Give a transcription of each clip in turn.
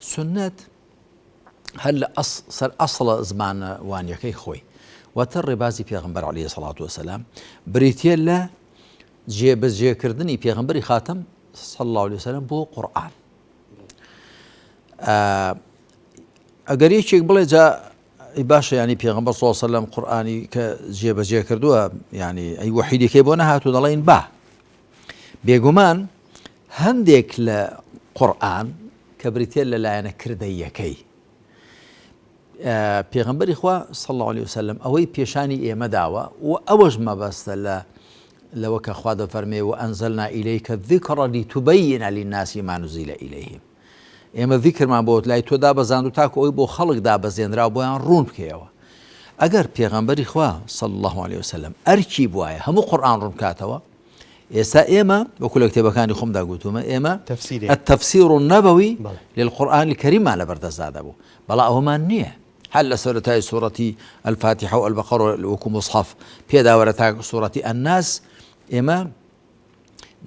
سوننەت هەر لە سەر ئەسڵە زمانەوانیەکەی خۆی واتە ڕێبازی پێغەمبەر علیە سەڵات وسلام بریتە لە جێبەجێکردنی پێغەمبەری خاتەم صلی الله علیه وسلم بۆ قورئان. ئەگەر یەکێک بڵێ جا باشە ینی پێغمبەر صلی الله وسلم قورئانی کە جێبەجێ کردووە ینی ئەی وەحیدەکەی بۆ نەهاتوو دەڵێن با بێگومان هەندێک لە قورئان کە بریتیە لە لایەنە کردەییەکەی پێغەمبەری خوا صلی اللە علیه وسلم ئەوەی پێشانی ئێمە داوە و ئەوەش مەبەستە لە لەوە کە خوا دەفەرمێ و ئەنزلنا ئیلیک الذکر لتبین للناس ما نزل الیهم ئێمە ذیکرمان بۆ لای تۆ دابەزاند و تاکو ئەوی بۆ خەڵک دابەزێنرا بۆیان ڕوون بکەیەوە ئەگەر پێغەمبەری خوا صلی الله علیه وسلم ئەرکی بوایە هەموو قورئان ڕوون بکاتەوە ئێستا ئێمە وەکو لە کتێبەکانی خۆمدا گوتومە ئێمە التفسیر النبوي للقرآن الكريم مان لەبەردەستدا دەبوو بەڵا ئەوەمان نییە هەر لە سەرەتای سوڕەتی الفاتحە و البقرە وەکو مصحف پێداوەرە تا سوڕەتی الناس ئێمە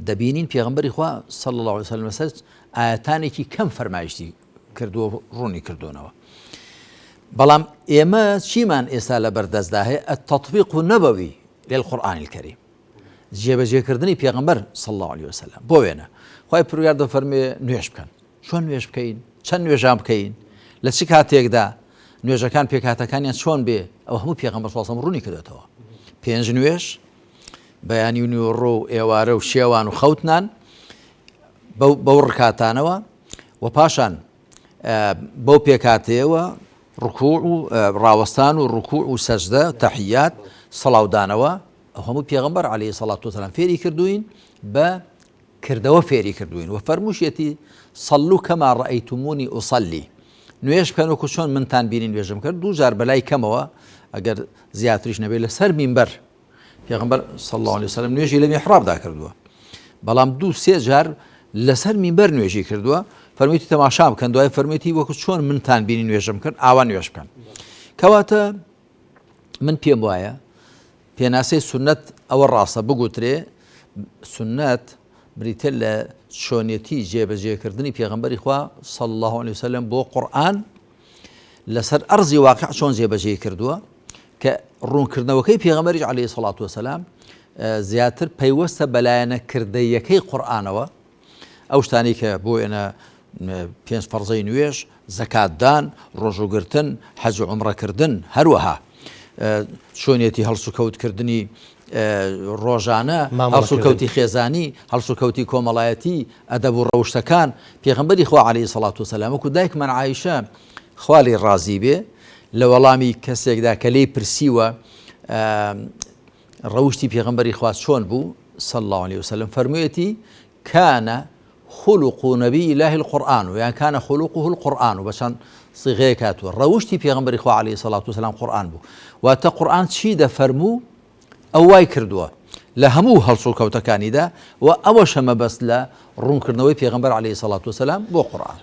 دەبینین پێغمبەری خوا صلی الله علیه وسلم لەسەر ئاەتانێکی کەم فەرمایشتی کردووە ڕوونی کردوونەوە بەڵام ئێمە چیمان ئێستا لە بەردەستدا هەیە التطبیق النبوي للقرآن الكريم جێبەجێکردنی پێغەمبەر صلی اللە علیە وسلم بۆ وێنە خوای پروگار دەفەرموێ نوێژ بکەن چۆن نوێژ بکەین چەند نوێژان بکەین لە چ کاتێکدا نوێژەکان پێکهاتەکانیان چۆن بێ ئەو هەموو پێغەمبەر صلی اللە ڕوونی کردێتەوە پێنج نوێژ بەیانی و نیوەڕۆ و ئێوارە و شێوان و خەوتنان بەو ڕکاتانەوە و پاشان بەو پێکهاتەیەوە ڕکوع و ڕاوەستان و ڕکوع و سەجدە تەحیات سەڵاودانەوە ئەو هەموو پێغەمبەر علیە سەڵات وسلام فێری کردوین بە کردەوە فێری کردوین و فەرمووشیەتی صلوا کما رأیتمونی اصلی نوێژ بکەن وەکو چۆن منتان بینی نوێژم کرد دوو جار بەلای کەمەوە ئەگەر زیاتریش نەبێت لەسەر مینبەر پێغەمبەر صلی الله علیه وسلم نوێژی لە میحرابدا کردووە بەڵام دوو سێ جار لەسەر مینبەر نوێژی کردووە فەرموویەتی تەماشا بکەن دوای فەرموویەتی وەکو چۆن منتان بینی نوێژم کرد ئاوا نوێژ بکەن کەواتە من پێم وایە پێناسەی سوننەت ئەوە ڕاستە بگوترێ سوننەت بریتە لە چۆنیەتی جێبەجێکردنی پێغەمبەری خوا صلی الله علیه وسلم بۆ قورئان لەسەر ئەرزی واقع چۆن جێبەجێی کردووە کە ڕوونکردنەوەکەی پێغەمبەریش علیه الصلاة والسلام زیاتر پەیوەستە بەلایەنە کردەیەکەی قورئانەوە ئەو شتانەی کە بۆ وێنە پێنج فەرزەی نوێژ، زەکاتدان، ڕۆژووگرتن، حەج و عومڕەکردن، هەروەها چۆنیەتی هەڵسوکەوتکردنی ڕۆژانە، هەڵسوکەوتی خێزانی، هەڵسوکەوتی کۆمەڵایەتی، ئەدەب و ڕەوشتەکان، پێغەمبەری خوا عەلەیهی سەڵات وسەلام وەکو دایکمان عائیشە خوا لێی ڕازی بێ لە وەڵامی کەسێکدا کە لێی پرسیوە ڕەوشتی پێغەمبەری خوا چۆن بوو صلی اللە علیە وسلم فەرموویەتی کان خلق نبی الله القرآن یان کان خلقه القرآن بە چەند صیغەیەک هاتووە ڕەوشتی پێغەمبەری خوا علیه الصلاة والسلام قورئان بوو واتە قورئان چی دەفەرموو ئەو وای کردووە لە هەموو هەڵسوکەوتەکانیدا و ئەوەشە مەبەست لە ڕوونکردنەوەی پێغەمبەر علیه الصلاة والسلام بۆ قورئان.